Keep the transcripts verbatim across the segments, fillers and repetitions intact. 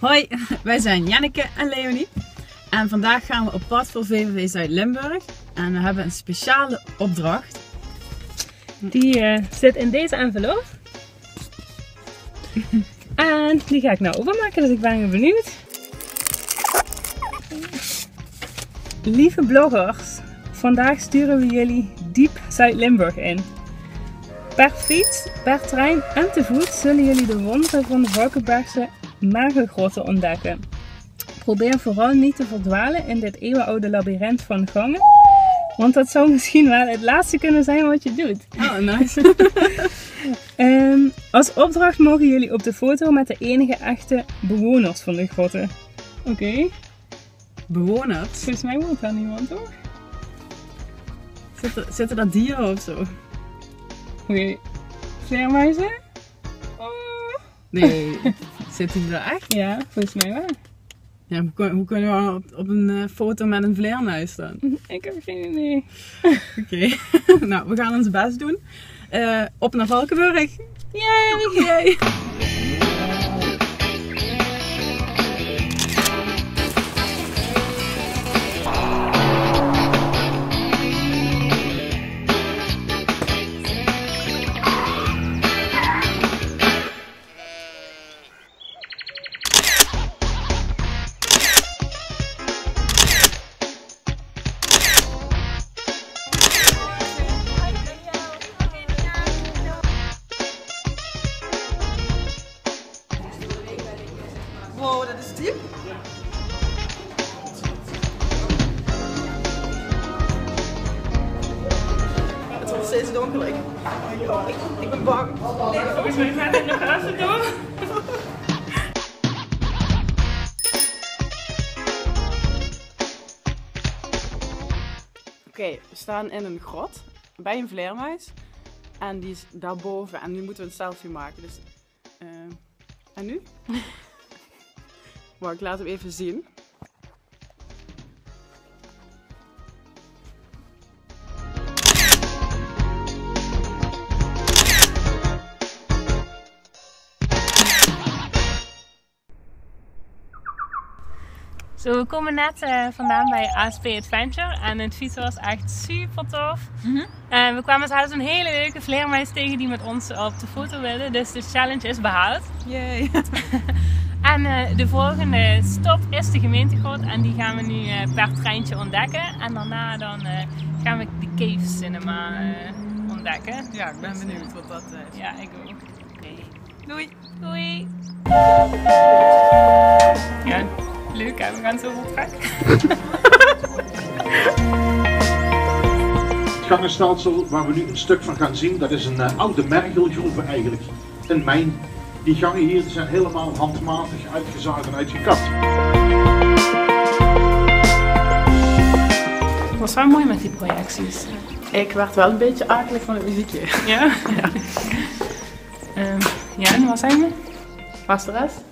Hoi, wij zijn Janneke en Leonie. En vandaag gaan we op pad voor V V V Zuid-Limburg. En we hebben een speciale opdracht. Die eh, zit in deze envelop. En die ga ik nou openmaken, dus ik ben heel benieuwd. Lieve bloggers, vandaag sturen we jullie diep Zuid-Limburg in. Per fiets, per trein en te voet zullen jullie de wonderen van de Valkebergse Mergelgrotten ontdekken. Probeer vooral niet te verdwalen in dit eeuwenoude labyrint van gangen, want dat zou misschien wel het laatste kunnen zijn wat je doet. Oh, nice. Ehm, als opdracht mogen jullie op de foto met de enige echte bewoners van de grotten. Oké. Bewoners? Volgens mij woont daar niemand, toch? Zitten, zitten daar dieren of zo? Oké. Vleermuizen? Oh. Nee, zitten die daar echt? Ja, volgens mij wel. Ja, hoe, kun- hoe kunnen we op, op een eh, foto met een vleermuis dan? Ik heb geen idee. Oké, nou, we gaan ons best doen. Eh, op naar Valkeberg. Yay! Yay! Wow, dat is diep. Het wordt steeds donkerder. Ik, ik, ik ben bang. Volgens mij gaat het nog even door. Oké, we staan in een grot bij een vleermuis. En die is daarboven. En nu moeten we een selfie maken. Dus, eh, en nu? Wacht, ik laat hem even zien. Zo, we komen net eh, vandaan bij A S P Adventure en het fietsen was echt super tof. Eh, we kwamen zelfs een hele leuke vleermuis tegen die met ons op de foto wilde, dus de challenge is behaald. Yay. En eh, de volgende stop is de gemeentegrot en die gaan we nu eh, per treintje ontdekken. En daarna dan eh, gaan we de Cave Cinema eh, ontdekken. Ja, ik ben benieuwd wat dat is. Ja, ik ook. Oké. Doei. Doei. Ja, leuk hè, we gaan zo vertrekken. Het gangenstelsel waar we nu een stuk van gaan zien, dat is een eh, oude mergelgroeve eigenlijk. Een mijn. Die gangen hier die zijn helemaal handmatig uitgezaagd en uitgekapt. Het was wel mooi met die projecties. Ik werd wel een beetje akelig van het muziekje. Ja? Ja. Ehm, ja, en waar zijn we? Waar is de rest?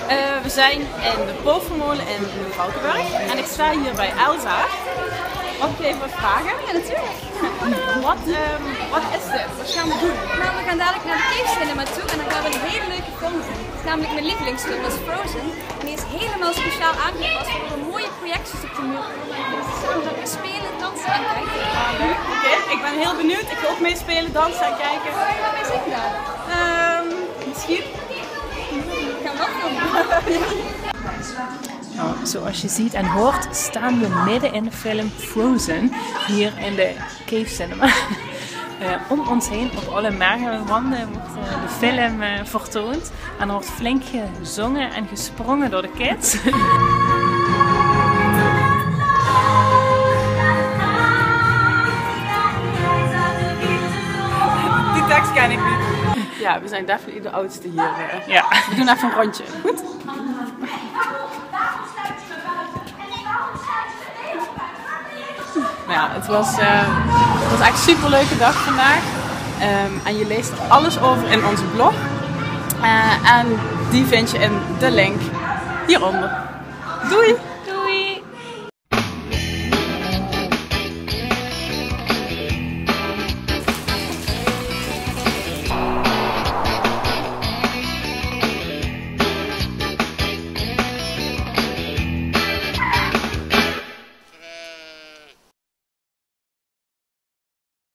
Eh, we zijn in de Povermolen in Valkeberg en ik sta hier bij Elsa. Mag ik even wat vragen? Ja, natuurlijk. Wat, ehm, wat is dit? Wat gaan we doen? Nou, we gaan dadelijk naar de Cave Cinema toe en dan gaan we een hele leuke film zien. Het is namelijk mijn lievelingsfilm, dat is Frozen. En die is helemaal speciaal aangepast. We hebben mooie projecties op de muur. We gaan spelen, dansen en kijken. Oké, ik ben heel benieuwd. Ik ga ook meespelen, dansen en kijken. Wat ga je zingen dan? Ehm, misschien. Kan wel filmen. Nou, zoals je ziet en hoort staan we midden in de film Frozen hier in de Cave Cinema. Eh, om ons heen op alle mergelwanden wordt eh, de film eh, vertoond. En er wordt flink gezongen en gesprongen door de kids. Die tekst ken ik niet. Ja, we zijn definitely de oudste hier. Eh. Ja. We doen even een rondje. Goed? Nou ja, het was, eh, het was echt een superleuke dag vandaag. Ehm, en je leest er alles over in onze blog. Eh, en die vind je in de link hieronder. Doei!